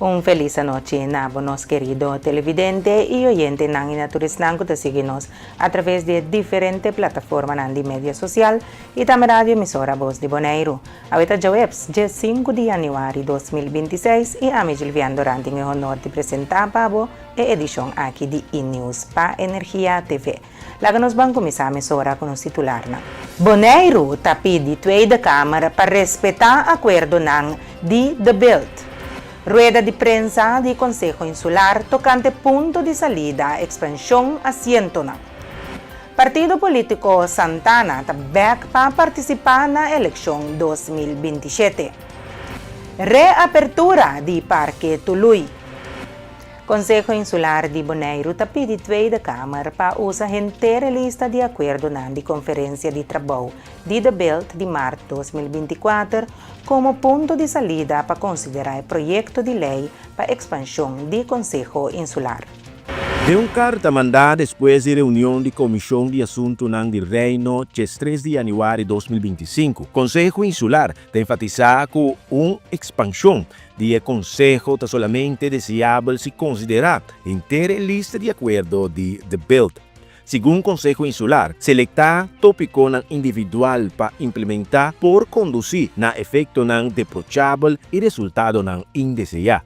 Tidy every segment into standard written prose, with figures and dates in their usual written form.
Un felis anochi na bo nos kerido televidente i oyentenan i na tur esnan ku ta sigui nos atraves di e diferente plataformanan di media sosial i tambe radio emisora Bos di Boneiru. Awe ta djaweps, dje sinku di yanüari 2026 i ami Gilvian Doran tin e honor di presentá pa bo e edishon aki di E-News pa Energia TV. Laga nos ban kuminsá mesora ku nos titularnan. Boneiru ta pidi Tweede Kamer pa respetá akuerdonan di De Bilt. Rueda di prensa di Konseho Insular tokante punto di salida ekspanshon asientonan. Partido polítiko Santana ta bèk pa partisipá na elekshon 2027. Reapertura di Parke Tului. Konseho Insular di Boneiru ta pidi Tweede Kamer pa usa henter e lista di akuerdonan di Konferensia di Trabou di De Bilt di mart 2024 komo punto di salida pa konsiderá e proyekto di lei pa ekspanshon di Konseho Insular. Den un karta mandá despues di reunion di Komishon di Asuntunan di Reino 13 di yanüari 2025, Konseho Insular ta enfatisá ku un ekspanshon di e konseho ta solamente deseabel si konsiderá henter e lista di akuerdo di De Bilt. Segun Konseho Insular, selektá tópikonan individual pa implementá por kondusí na efektonan deprochabel i resultadonan indeseá.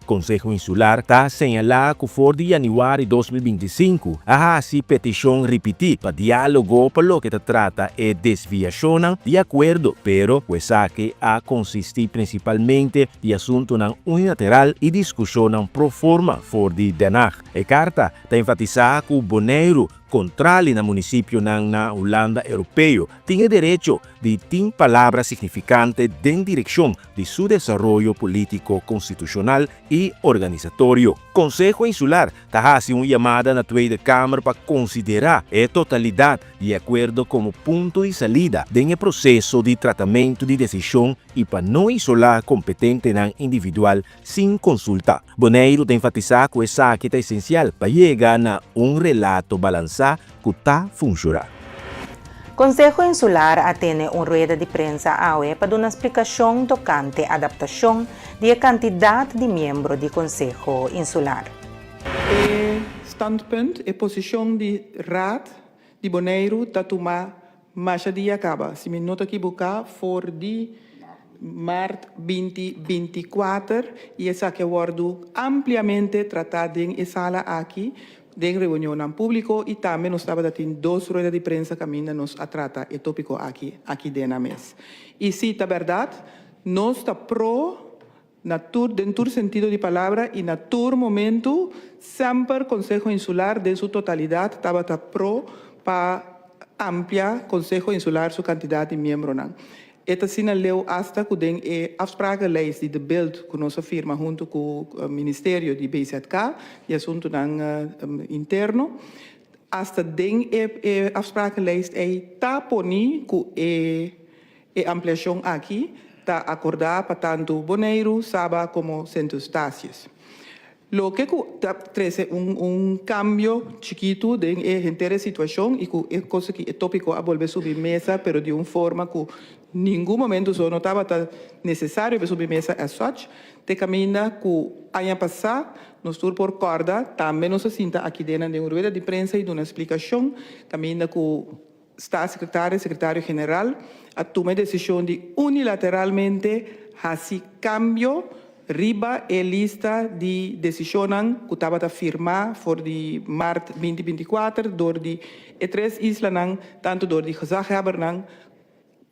Konseho Insular ta señalá ku for di yanüari 2025 a hasi petishon ripití pa diálogo pa loke ta trata e desviashonnan di akuerdo, pero ku esaki a konsistí prinsipalmente di asuntunan unilateral i diskushonnan pro forma for di Den Haag. E karta ta enfatisá ku Boneiru, kontrali na munisipionan na Hulanda Europeo, tin e derecho di tin palabra signifikante den direkshon di su desaroyo polítiko konstitushonal i organisatorio. Konseho Insular ta hasi un yamada na Tweede Kamer pa konsiderá e totalidat di e akuerdo komo punto di salida den e proseso di tratamentu di desishon i pa no isolá kompetentenan individual sin konsultá. Boneiru ta enfatisá ku esaki ta esensial pa yega na un relato balansá ku ta funshoná. Konseho Insular a tene un rueda di prensa awe pa duna splikashon tokante adaptashon di e kantidat di miembro di Konseho Insular. E standpunt, e posishon di Raad di Boneiru ta tuma masha dia kaba, si mi no ta kibuká, for di mart 2024 i esaki a wòrdu ampliamente tratá den e sala aki den reunionnan públiko i tambe nos tabata tin dos rueda di prensa kaminda nos a trata e tópiko aki aki den nan mes. I sí, ta bèrdat, nos ta pro na tur den tur sentido di palabra i na tur momentu semper Konseho Insular den su totalidat tabata pro pa amplia Konseho Insular su kantidat di miembronan. E ta asina leu asta ku den e afsprakenlijst di De Bilt ku nos a firma huntu ku Ministerio di BZK, di Asuntunan Interno, asta den e afsprakenlijst ei ta poni ku e e ampliashon aki ta akordá pa tantu Boneiru, Saba komo Sint Eustatius. Loke ku ta trese un un kambio chikitu den e henter e situashon i ku e kos aki e topiko a bolbe subi mesa pero di un forma ku ningun momento so no tabata nesesario pa subi mesa as such, te kaminda ku aña pasá nos tur por kòrda tambe nos a sinta aki den den un rueda di prensa i duna splikashon kaminda ku Staatssecretaris, Secretario General, a tuma e desishon di unilateralmente hasi kambio riba e lista di desishonnan ku tabata firmá for di mart 2024 dor di e tres islanan, tantu dor di gezaghebbernan,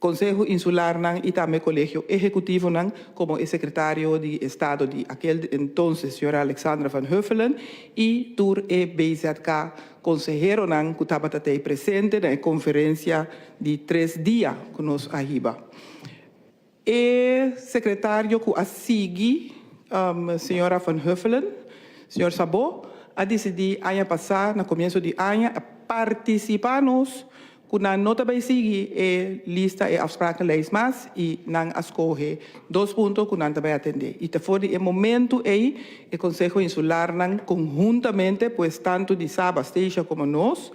Konseho Insularnan i tambe Kolegio Ehekutivonan, komo e Sekretario di Estado di akel entonces, señora Alexandra van Huffelen, i tur e BZK konseheronan ku tabata tei presente na e konferensia di tres dia ku nos a hiba. E sekretario ku a sigui señora Van Huffelen, señor Sabó, a disidí aña pasá na komienso di aña a partisipá nos ku nan no ta bai sigui e lista, e afsprakenlijst mas i nan a skohe dos punto ku nan ta bai atendé. I ta for di e momentu ei e Konseho Insularnan konhuntamente, pues tantu di Saba, Statia komo nos,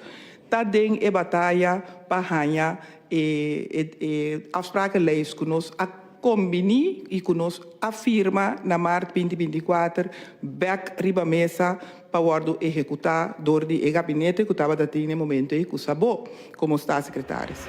ta den e bataya pa haña e e afsprakenlijst ku nos a. kombiní i ku nos a firma na mart 2024 bèk riba mesa pa wòrdu ehekutá dor di e gabinete ku tabata tin na e momento ei ku Szabó komo staatssecretaris.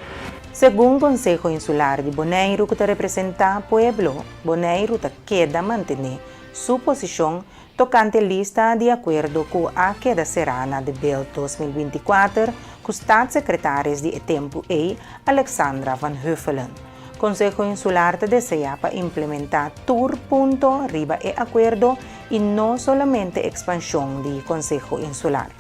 Segun Konseho Insular di Boneiru ku ta representá pueblo, Boneiru ta keda mantené su posishon tokante lista di akuerdo ku a keda será na De Bilt 2024 ku staatssecretaris di e tempu ei, Alexandra van Huffelen. Konseho Insular ta deseá pa implementá tur punto riba e akuerdo i no solamente ekspanshon di Konseho Insular.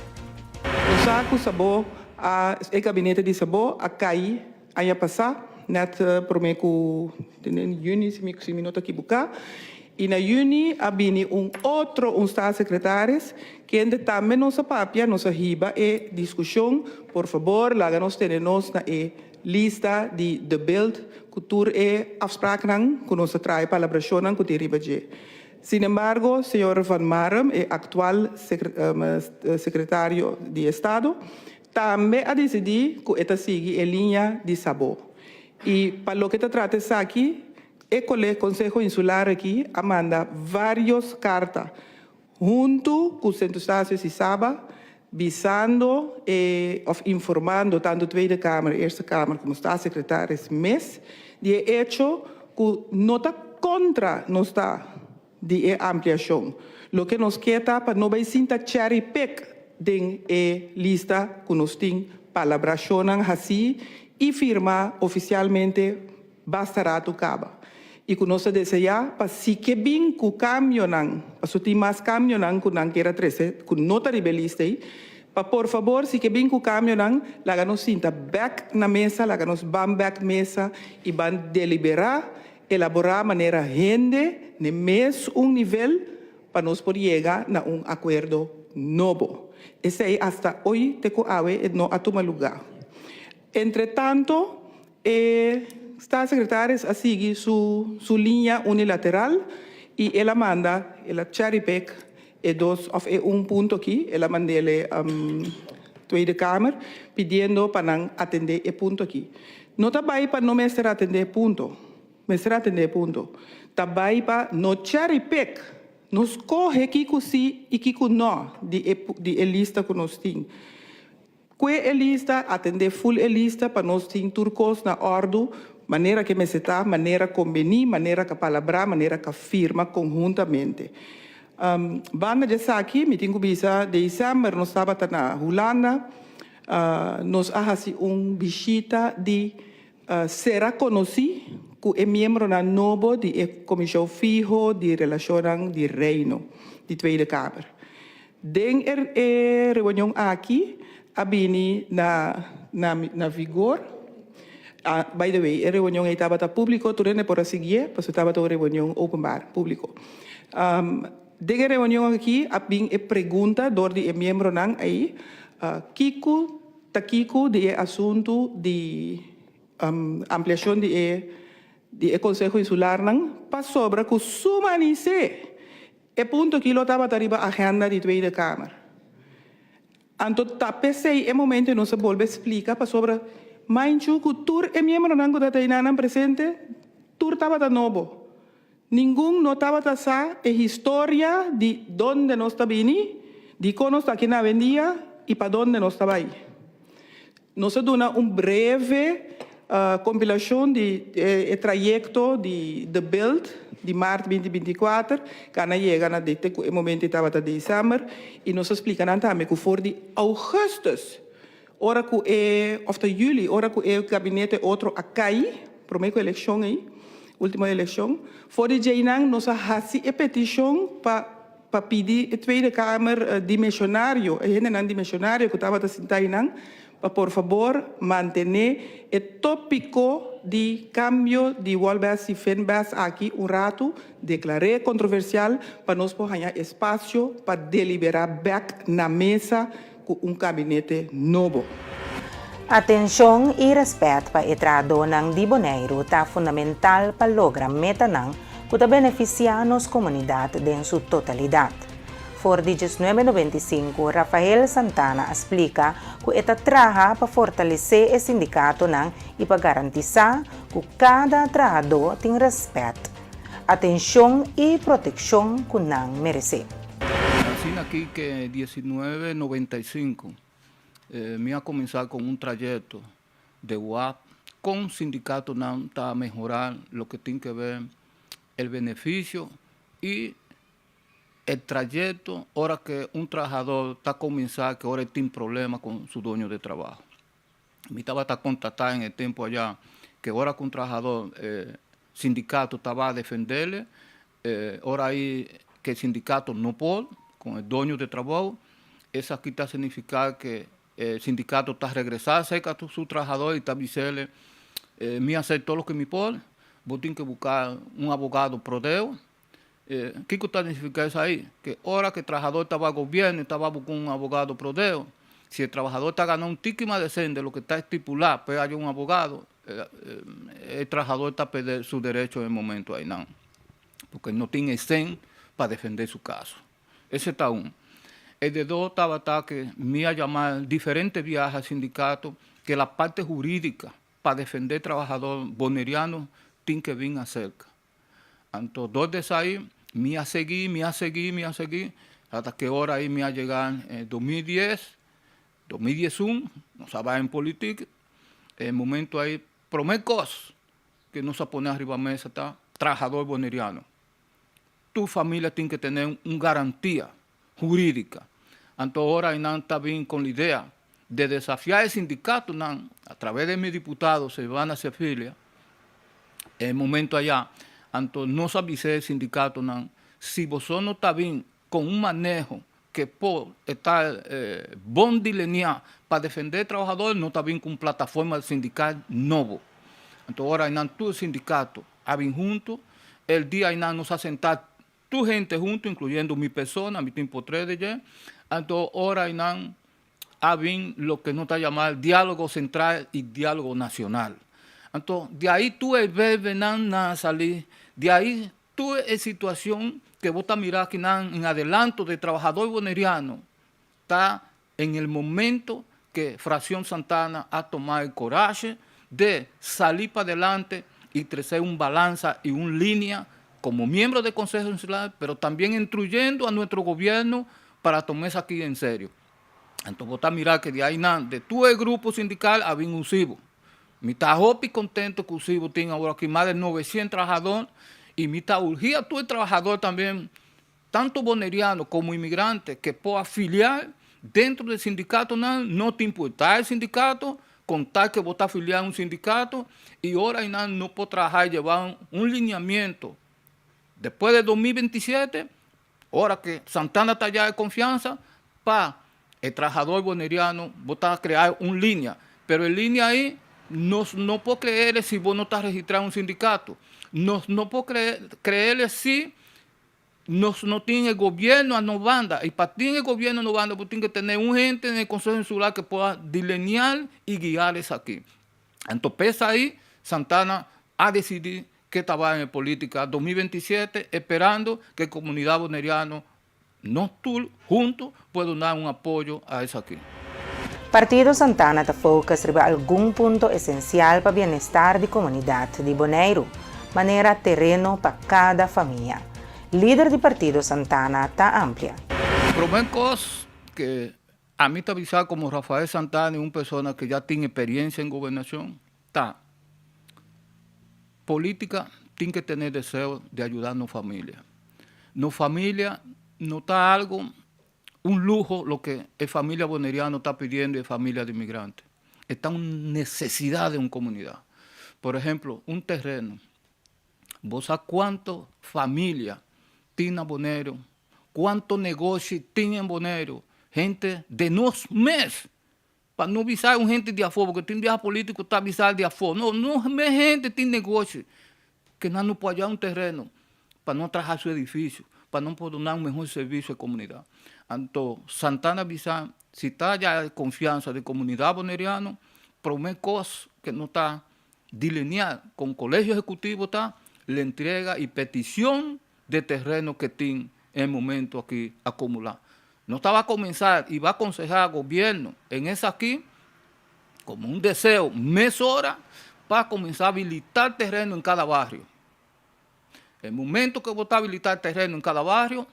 Nos sa ku Szabó a e gabinete di Szabó a kai aña pasá, nèt promé ku den yüni si mi si mi no ta kibuká, i na yüni a bini un otro un staatssecretaris kende tambe nos a papia, nos a hiba e diskushon, por fabor laga nos tene nos na e lista di De Bilt ku tur e afspraaknan ku nos a traha e palabrashonnan ku tin riba dje. Sin embargo, señor Van Marum, e aktual sekretario di Estado, tambe a disidí ku e ta sigui e liña di Szabó. I pa loke ta trata esaki, e Konseho Insular aki a manda vários karta huntu ku Sint Eustatius i Saba bisando e òf informando tantu Tweede Kamer, Eerste Kamer komo Staatssecretaris mes di e echo ku no ta kontra nos ta di e ampliashon. Loke nos ke ta pa no bai sinta cherry pick den e lista ku nos tin palabrashonnan hasí i firmá ofisialmente basta ratu kaba i ku nos ta deseá pa si ke bin ku kambionan, pasobra tin mas kambionan ku nan kier a trese ku no ta riba e lista ei, pa por fabor si ke bin ku kambionan laga nos sinta bèk na mesa, laga nos ban bèk mesa i ban deliberá, elaborá manera hende n'e mes un nivel pa nos por yega na un akuerdo nobo. Esei asta oy te ku awe e no a tuma lugá. Entretanto e staatssecretaris a sigui su su liña unilateral y el a manda, el a cherry pick e dos of e un punto aki, el a mandele Tweede Kamer pidiendo pa nan atende e punto aki. No ta bay pa no mester atende e punto, mester atende e punto. Ta bay pa no cherry pick, no scoge kico si y kico no di e di e lista cu nos tin. Kue e lista, atendé ful e lista pa nos tin tur kos na òrdu, manera ke mester ta, manera kombení, manera ka palabrá, manera ka firma konhuntamente. Banda di esaki mi tin ku bisa desèmber nos tabata na Hulanda, nos a hasi un bishita di sera konosí ku e miembronan nobo di e Komishon Fiho di Relashonnan di Reino di Tweede Kamer. Den e reunion aki a bini na na vigor, by the way e reunion ei tabata publico, tur hende por a siguié pasobra tabata un reunion openbaar, publico. Den e reunion aki a bin e pregunta dor di e miembronan ei, kico ta kico di e asuntu di ampliacion di e di e Conseho Insularnan pasobra cu su manisé E punto aki lo tabata riba agenda di Tweede Kamer. Anto ta p'esei e momento nos a bolbe splika pasobra mainchu ku tur e miembronan ku ta einanan presente tur tabata nobo. Ningun no tabata sa e historia di donde nos ta bini, dikon nos ta aki na awendia i pa donde nos ta bai. Nos a duna un breve kompilashon di e trayekto di The Build di mart 2024 ku a yega na te ku e momento ei tabata desèmber i nos a splika nan tambe ku for di ougùstùs ora ku e òf ta yüli ora ku e gabinete otro a kai promé ku elekshon ei último elekshon for di djeinan nos a hasi e petishon pa Pa pidi e Tweede Kamer dimensionario, e hendenan dimensionario ku tabata sinta einan, pa por fabor mantené e tópiko di kambio di Wolbes i Finbes aki un ratu, deklar'é kontroversial pa nos por haña espasio pa deliberá bèk na mesa ku un kabinete nobo. Atenshon i rèspèt pa e trahadónan di Boneiru ta fundamental pa logra metanan ku ta benefisiá nos komunidat den su totalidat. For di 1995, Rafael Santana a splika ku e ta traha pa fortalesé e sindikatonan i pa garantisá ku kada trahadó tin rèspèt, atenshon i protekshon ku nan meresé. Asina aki ke 1995 mi a kuminsá ku un trayekto de wak kon sindikatonan ta mehorá loke tin ke ber el benefisio i el trayekto ora ke un trahador ta kuminsá ke ora e tin problema ku su doño de trabaho. Mi tabata kontatá en e tempu ayá ke ora ku un trahador sindikato taba a defendele, ora ei ke sindikato no por kon e doño de trabou, esaki ta signifiká ke e sindikato ta regresá serka su trahador i ta bisele, Mi a hasi tur loke mi por, bo tin ke buka un abogado prodeo. Kiko ta signifiká esei? Ke ora ke trahador ta bai gobièrnu i ta bai buka un abogado prodeo, si e trahador ta gana un tiki mas desente loke ta estipulá pa e haya un abogado, e trahador ta perde su derecho en e momento einan, porque no tin e sen pa defende su kaso. Ese ta un. E de dos tabata ke mi a yama diferente biaha sindikato ke la parte hurídika pa defende trabahador boneriano tin ke bin aserka. Anto dor di esai mi a sigui, mi a sigui, mi a sigui, hasta ke ora ei mi a yega en 2010, 2011, nos a bai en politik, e momento ei prome kos ke nos a pone ariba mesa ta trahador boneriano. Tur familia tin ke tene un garantia hurídika. Anto ora ei nan ta bin kon idea de desafiá e sindikatonan a traves de mi diputado Silvana Sefilia, e momento ayá, anto nos a bisa e sindikatonan, si boso no ta bin kon un maneho ke por e ta bon dileniá pa defendé e trabahador, no ta bin ku un plataforma sindikal nobo. Anto ora einan tur sindikato a bin hunto, el dia einan nos a sentá tur hende hunto, inkluyendo mi persona, mi tin potré di dje, anto ora einan a bin loke nos ta yama diálogo sentral i diálogo nashonal. Anto di ahí tur e verbenan nan a sali, di ahí tur e situashon ke bo ta mira akinan en adelanto di trabahador boneriano ta en el momento ke Fraccion Santana a toma e corahe de sali padelante i trese un balansa i un linea como miembro del Consejo Insular, pero tambien instruyendo a nuestro gobierno para toma esaki en serio. Anto bo ta mira ke di ainan de tur e grupo sindical a bin USIBO. Mi ta hopi contento cu USIBO tin awor aki mas de 900 trahador y mi ta urgi a tur e trahador tambien tanto boneriano como inmigrante ke por afiliá dentro di sindikatonan, no tin por ta e sindikato, konta ke bo ta afiliá un sindikato i ora einan no por traha i lleva un lineamiento. Despues di 2027, ora ke Santana ta ya e konfiansa pa e trahador boneriano bo ta krea un linea, pero e linea ei nos no por kreerle si bo no ta registrá un sindikato, nos no por kreerle si Nos no tin e gobierno a nos banda y pa tin e gobierno a nos banda bo tin ke tene un hende den e Conseho Insular ke por delinear y guiar esaki. Anto p'esai ahí Santana a decidi ke ta bai en e politica 2027 esperando ke comunidad boneriano nos tur hunto por duna un apoyo a esaki. Partido Santana ta focus riba algun punto esensial pa bienestar di komunidat di Boneiru, manera tereno pa kada famia. Lider di Partido Santana ta amplia. Prome kos ke ami ta bisa komo Rafael Santana i un persona ke ya tin ekperiensia en gobernashon ta, Politica tin ke tene deseo di ayuda nos familia. Nos familia no ta algo un luho loke e familia boneriano ta pidiendo y e familia di migrante. E ta un necesidad den un comunidad. Por ehemplo, un terreno. Bo sa cuanto familia tin na Boneiru, cuanto negoshi tin en Boneiru, hente de nos mes. Pa no bisa un hente di afó, porque tin biaha político ta bisa di afó. No, nos mes hente tin negoshi ke nan no por haya un terreno pa no traha su edificio, pa no por duna un mehor servicio e comunidad. Anto Santana bisa si ta haya e confiansa di comunidad boneriano, prome cos ke no ta delineá con Colegio Ejecutivo ta la entrega y peticion de terreno ke tin. en e momento aki akumulá. Nos ta bai kuminsá i bai konsehá gobièrnu en esaki komo un deseo mesora pa kuminsá habilitá tereno en kada bario. E momento ku bo ta habilitá tereno en kada bario,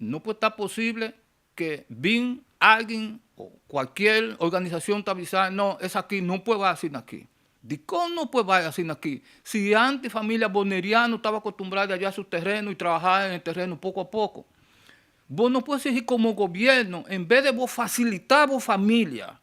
no por ta posible ku bin alguien o kualkier organisashon ta bisa, no, esaki no por bai asina aki. Dikon no por bai asina aki? Si antes familia boneriano tabata akostumbrá di haya su tereno i traha den e tereno poko a poko. Bo no por eksigí komo gobièrnu, en bes di bo fasilitá bo famia,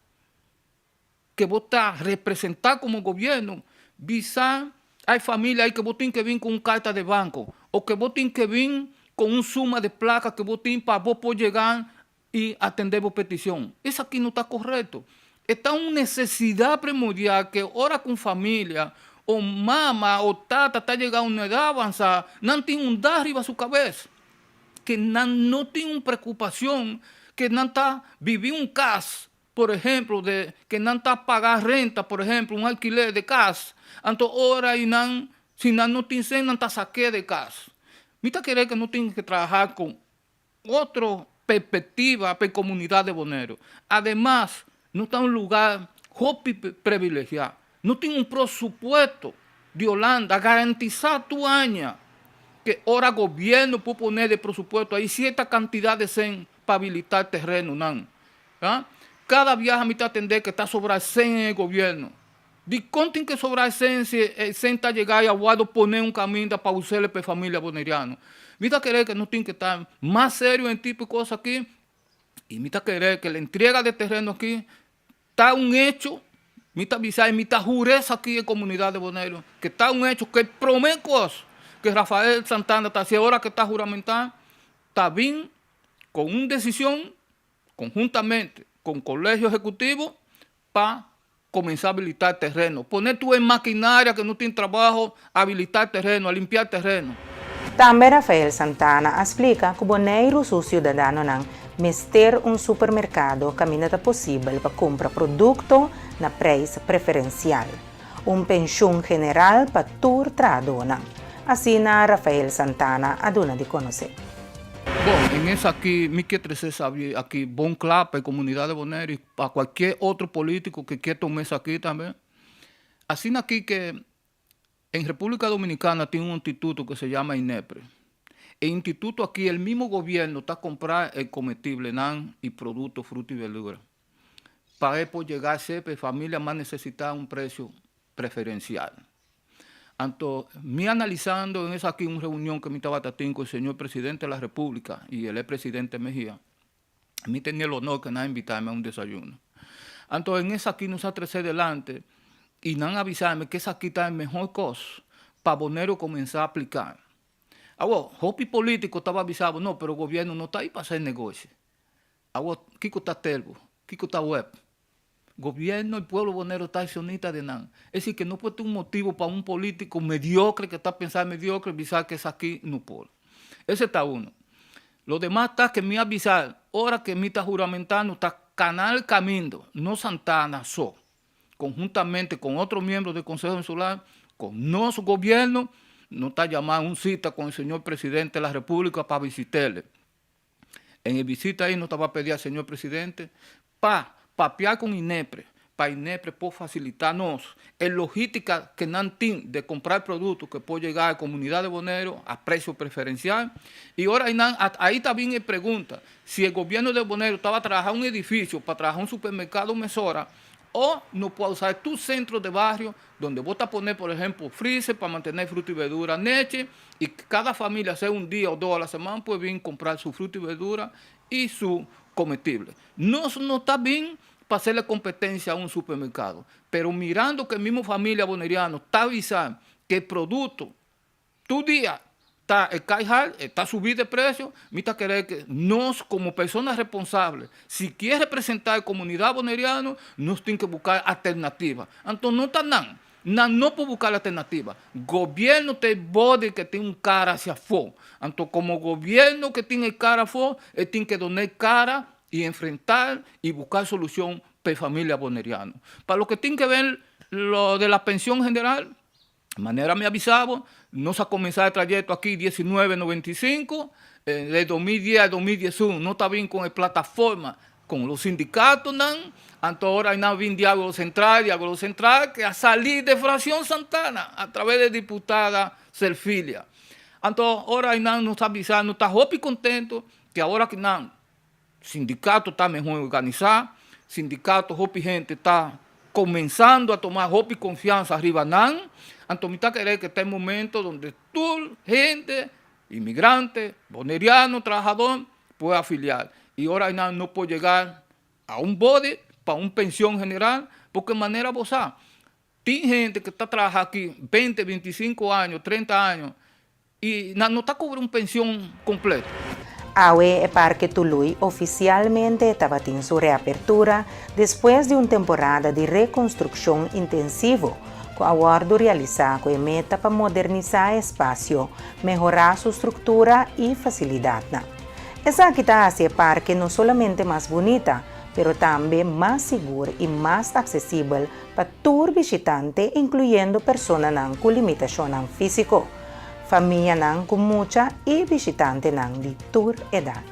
ku bo ta representá komo gobièrnu, bisa e famia ei ku bo tin ku bin ku un karta di banko, òf ku bo tin ku bin ku un suma di plaka ku bo tin pa bo por yega i atendé e petishon. Esaki no ta korekto. Ta un nesesidat primordial ku ora ku famia, òf mama òf tata ta yegando un edat avansá, nan tin un dak riba su kabes. Ku nan no tin un preokupashon, ku nan ta biba un kas, por ehèmpel, di, ku nan ta paga renta, por ehèmpel, un alkiler di kas. Anto, ora i nan, si nan no tin sèn, nan ta saka di kas. Mi ta kere ku nos tin ku traha ku otro perspektiva pa e komunidat di Boneiru. Ademas, nos ta un lugá hopi privilegiá. Nos tin un presupuesto di Hulanda garantisá tur aña ku ora gobièrnu por pone di presupuesto ei sierto kantidat di sèn pa habilitá tereno. No. Kada biaha mi ta tende ku ta sobra sèn gobièrnu. Dikon tin ku sobra sèn si sèn ta yega i a wòrdu pone un kaminda pa usa pa famia boneriano. Mi ta kere ku nos tin ku ta mas serio den tipo di kos aki i mi ta kere ku e entrega di tereno aki ta un hecho, mi ta avisá i mi ta hura aki e komunidat di Boneiru, ku ta un hecho ku e promé kos ku Rafael Santana ta hasiendo ora ku ta huramentá, ta bin ku un desishon konhuntamente ku kolegio ehekutivo pa kuminsá habilitá tereno. Pone tur makinaria ku no tin trabou, habilitá tereno, limpia tereno. Tambe Rafael Santana a splika ku Boneiru su siudadanonan mester un supermerkado kaminda ta posibel pa kumpra produkto na preis preferensial. Un penshun general pa tur trahadónan. Asina Rafael Santana a duna di konosé. Bon, en esaki, mi ke trese sabi aki bon kla pa e komunidat di Boneiru i pa kualke otro polítiko ku ke tuma esaki tambe. Asina aki ku en Repúblika Dominikana tin un instituto ku se yama INEPRE. E instituto aki, e mesun gobièrnu ta kumpra e komestiblenan i produkto, fruta i berdura. Pa por yega a ser pa e famia mas nesesitá un presio preferensial. Anto, mi analisando en esaki un reunion ku mi tabata teniendo ku señor presidente di la Repúblika i e presidente Mejía, mi tabatin e honor ku nan a invitá mi na un desayuno. Anto, en esaki nos a trese delante i nan a avisá mi ku esaki ta e mihó kos pa Boneiru kuminsá apliká. Awor, hopi polítiko tabata avisando, no, pero gobièrnu no ta ei pa hasi negoshi. Awor, kiko ta telbo, kiko ta WEB. Gobièrnu i pueblo Boneiru ta akshonista di nan. Es desir, ku no por tin un motibu pa un polítiko mediokre ku ta pensando mediokre, bisa ku esaki no por. Esei ta un. Lo demas ta ku mi a avisá, ora ku mi ta huramentando, ta Kanal Kaminda, no Santana so, konhuntamente ku otro miembro di Konseho Insular, ku nos gobièrnu, nos ta yama un sita ku señor presidente di la Repúblika pa bishit'é. En e bishita ei, nos tabata pidi señor presidente pa papia ku INEPRE, pa INEPRE por fasilitá nos e logístika ku nan tin di kumpra produkto ku por yega na komunidat di Boneiru a presio preferensial. I ora ei, ei tambe e pregunta si e gobièrnu di Boneiru tabata traha un edifisio pa traha un supermerkado mesora òf no por usa tur sentro di bario unda bo ta pone, por ehèmpel, freezer pa mantené fruta i berdura nechi i kada famia, sea un dia òf dos na siman, por bin kumpra su fruta i berdura i su komestibel. Nos no ta bin pa hasi kompetensia na un supermerkado, pero mirando ku e mesun famia boneriano ta avisando ku e produkto tur dia ta kai, ta subi di presio, mi ta kere ku nos komo persona responsabel, si ke representá e komunidat boneriano, nos tin ku buska alternativa. Anto no ta nan, nan no por buska alternativa. Gobièrnu ta e body ku tin un kara hacia afó. Anto komo gobièrnu ku tin e kara afó, e tin ku duna kara i enfrentá i buska solushon pa e famia boneriano. Pa loke tin ku ber lo di la penshun general, Manera mi a bisa bo, nos a kuminsá e trayekto aki 1995, de 2010 a 2011 nos ta bin kon e plataforma kon los sindikatonan, anto ora nan bin Diálogo Sentral, Diálogo Sentral ke a sali de Fraccion Santana a traves de diputada Serfilia. Anto ora nan nos a bisa nos ta hopi kontento ke awor aki nan Sindicato ta mehor organisa, sindicato hopi hende ta comenzando a tuma hopi confiansa riba nan, anto mi ta kere ke ta e momento donde tur hende, inmigrante, boneriano, trahador, por afilia y ora nan no por yega a un bode pa un pension general, porque manera bo sa, tin hende ke ta traha aki bente, bintisinco año, trenta año, I nan no ta kubri un pension kompleto. Awe e Parke Tului ofisialmente tabatin su reapertura despues di un temporada di rekonstrukshon intensivo ku a wòrdu realisá ku e meta pa modernisá e espasio, mehorá su struktura i fasilidatnan. Esaki ta hasi e parke no solamente mas bunita, pero tambe mas sigur i mas aksesibel pa tur bishitante inkluyendo personanan ku limitashonnan físiko, famianan ku mucha i bishitantenan di tur edat.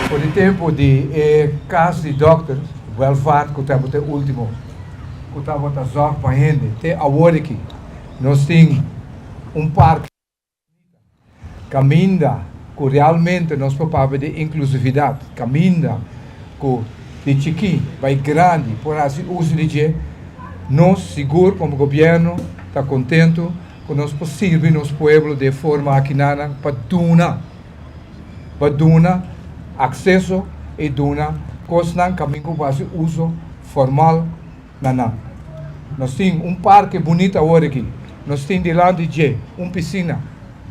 For di tempu di e kas di dòkter Welvaart ku tabata e último ku tabata zòrg pa hende te awor aki nos tin un parke. Kaminda ku realmente nos por papia di inklusividat, kaminda ku di chikí bai grandi por hasi uso di dje, nos sigur komo gobièrnu ta kontentu ku nos por sirbi nos pueblo di e forma akinanan pa duna pa duna akseso i duna kosnan kaminda ku por hasi uso formal na nan. Nos tin un parke bunita awor aki. Nos tin dilanti dje un pisina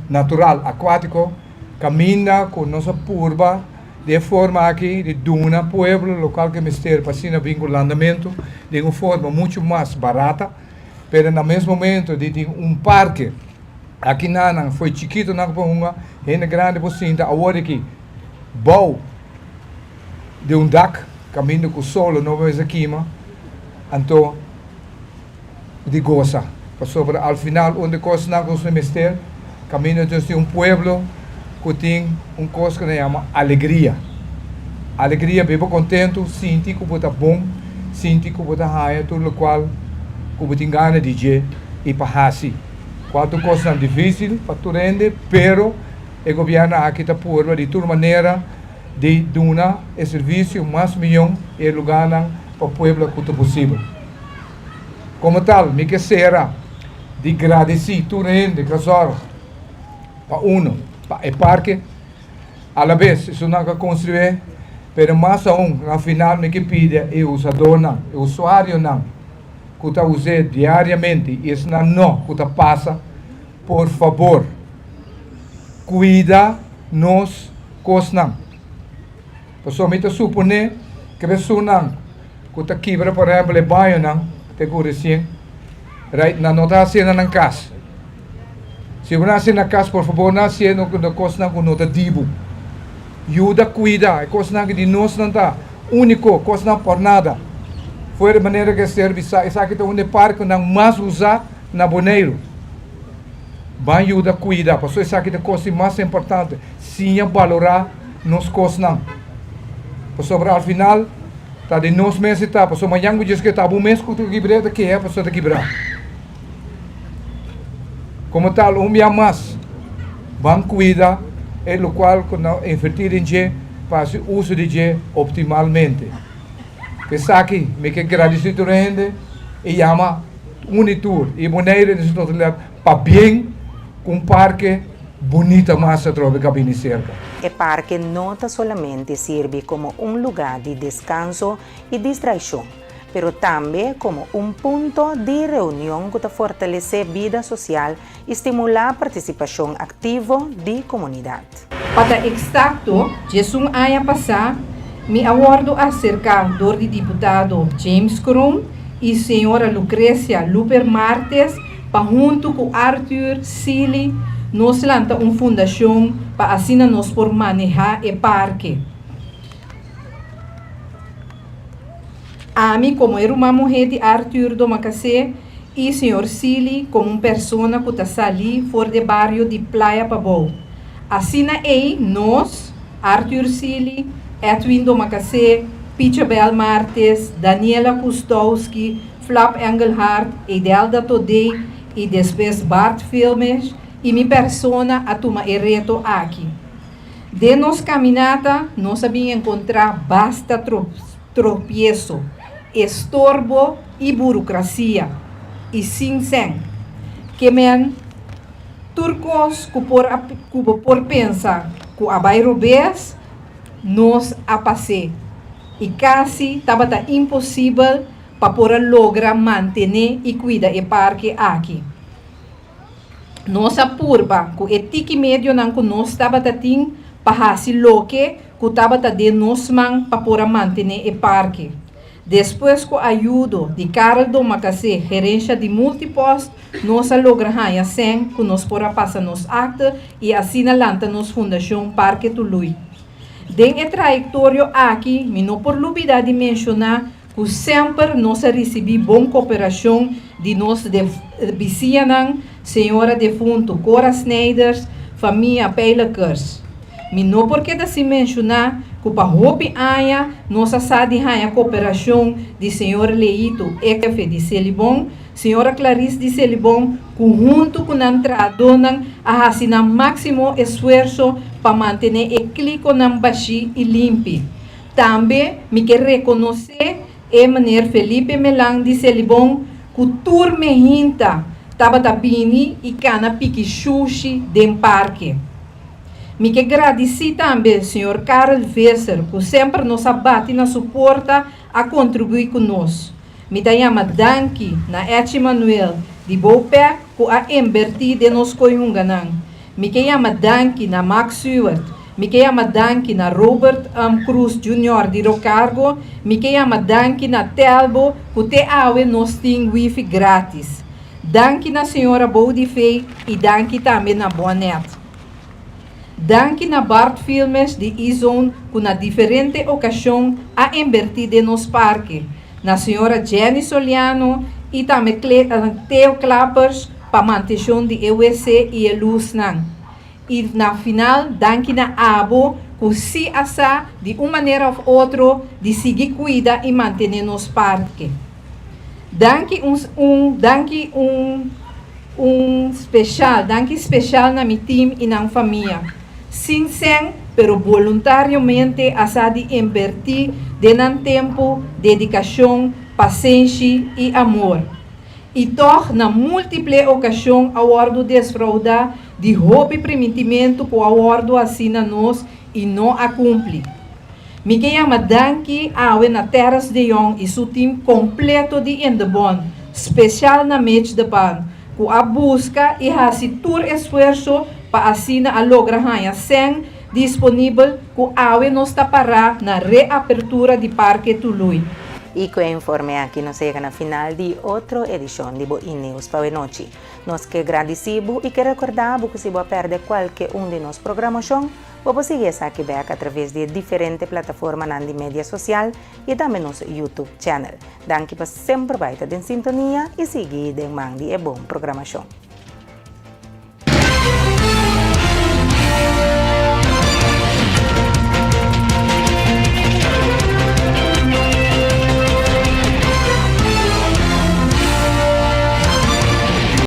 natural akuátiko kaminda ku nos a purba di e forma aki di duna pueblo lokal ke mester pa asina bin ku landamentu den un forma muchu mas barata, pero na mes momento di tin un parke aki na nan fo'i chikito nan ku por hunga, hende grandi por sinta awor aki bou. di un dak kaminda ku solo no mester kima, anto di gosa. Pasobra al final un di kosnan ku nos mester kaminda nos tin un pueblo ku tin un kos ku nan yama alegria. Alegria, biba kontentu, sinti ku bo ta bon, sinti ku bo ta haña tur lokual ku bo tin gana di dje i pa hasi. Kual ta un kosnan difisil pa tur hende, pero e gobièrnu aki ta purba di tur manera. di duna e servisio mas miyon e lugánan pa pueblo ku ta posibel. Komo tal mi ke sera di gradisí tur hende ku a sòrg pa uno pa e parke, alabes esunnan ku a konstrué, pero mas aun na final mi ke pidi e usadónan, e usuarionan ku ta us'é diariamente i esnan no ku ta pasa, por fabor kuida nos kosnan. Pasobra mi ta suponé ku e personanan ku ta kibra por ehèmpel e bañonan te ku resien, right, nan no ta hasié na nan kas. Si bo na hasié na kas, por fabor no hasié na kosnan ku no ta di bo. Yuda kuida e kosnan ku di nos nan ta úniko, kosnan por nada. Fuera di manera ku e ser bisá, esaki ta un di e parkenan mas usá na Boneiru. Ban yuda kuida, pasobra esaki ta kos di mas importante, siña balorá nos kosnan. Pasobra al final ta di nos mes e ta, pasobra mañan ku djes ke ta bo mes ku ta kibr'é ta keha pasobra ta kibrá. Komo tal un bia mas ban kuida e lokual ku nan invertí den dje pa hasi uso di dje optimalmente. Esaki mi ke gradisí tur hende i yama uni tur i Bonaire den su totalidat pabien ku un parke bunita mas atrobe ku a bini serka. E parke no ta solamente sirbi komo un lugá di deskanso i distraishon, pero tambe komo un punto di reunion ku ta fortalesé bida sosial i stimulá partisipashon aktivo di komunidat. Pa ta eksakto, djesun aña pasá mi a wòrdu aserká dor di diputado James Kroon i señora Lucrecia Luper Martes pa huntu ku Arthur Sealy nos lanta un fundashon pa asina nos por manehá e parke. Ami komo e ruman muhé di Arthur Domacassé. i señor Sealy komo un persona ku ta salí for di e bario di Playa Pabou. Asina ei nos, Arthur Sealy, Edwin Domacassé, Pichabel Martes, Daniela Kustowski, Flap Engelhardt, Edelda Todé i despues Bart Filmes i mi persona a tuma e reto aki. Den nos kaminata nos a bin enkontrá basta tropieso, estorbo i burokrasia i sin sèn. Ke men tur kos ku por a ku bo por pensa ku a bai robes, nos a pas'é i kasi tabata imposibel pa por a logra mantené i kuida e parke aki. Nos a purba ku e tiki medionan ku nos tabata tin pa hasi loke ku tabata den nos man pa por a mantené e parke. Despues ku ayudo di Karel Domacassé, gerensha di Multipost, nos a logra haña sèn ku nos por a pasa nos akte i asina lanta nos Fundashon Parke Tului. Den e trayektorio aki mi no por lubidá di menshoná ku semper nos a risibí bon koperashon di nos bisiñanan, señora defuntu Cora Snijders, famia Pijlekers. Mi no por keda sin menshoná ku pa hopi aña nos a sa di haña koperashon di señor Leito Ekefe di Selibon, señora Clarice di Selibon ku huntu ku nan trahadónan a hasi nan máksimo esfuerso pa mantené e klikonan bashí i limpi. Tambe mi ke rekonosé e meneer Felipe Melan di Selibon ku tur mehinta tabata bini i kana piki shushi den parke. Mi ke gradisí tambe señor Karel Visser ku semper nos a bati na su porta a kontribuí ku nos. Mi ta yama danki na Echi Manuel di Bopec ku a inbertí den nos koihunganan. Mi ke yama danki na Max Seward. Mi ke yama danki na Robert Cruz Junior di Rocargo. Mi ke yama danki na Telbo ku te awe nos tin wifi gratis. Danki na señora Boudy Fey i danki tambe na Bonet. Danki na Bart Filmes di E-Zone ku na diferente okashon a inbertí den nos parke, na señora Jenny Soliano i tambe Theo Klappers pa mantenshon di e wc i e lusnan. I na final danki na abo ku si a sa di un manera òf otro di sigui kuida i mantené nos parke. Danki un un danki un un special danki special na mi team y nan famia. Sin cen pero boluntariamente a sa di inverti den nan tempo, dedicacion, pasenshi y amor. Y tog na multiple ocasion a wordo desfrauda di hopi primintimento cu a wordo haci na nos y no a cumpli. Mi ke yama danki awe na Terrence de Jong i su tim kompleto di Indebon, spesial na Mitch de Pan, ku a buska i hasi tur esfuerso pa asina a logra haña sèn disponibel ku awe nos ta pará na reapertura di Parke Tului. I ku e informe aki nos a yega na final di otro edishon di bo E-Nieuws pa awenochi. Nos ke gradisí bo i ke rekordá bo ku si bo a pèrdè kualke un di nos programashon, Bo por sigui esaki bek a traves di e diferente plataformanan di media sosial i tambe nos YouTube channel. Danki pa semper bai ta den sintonia i sigui den man di e bon programashon.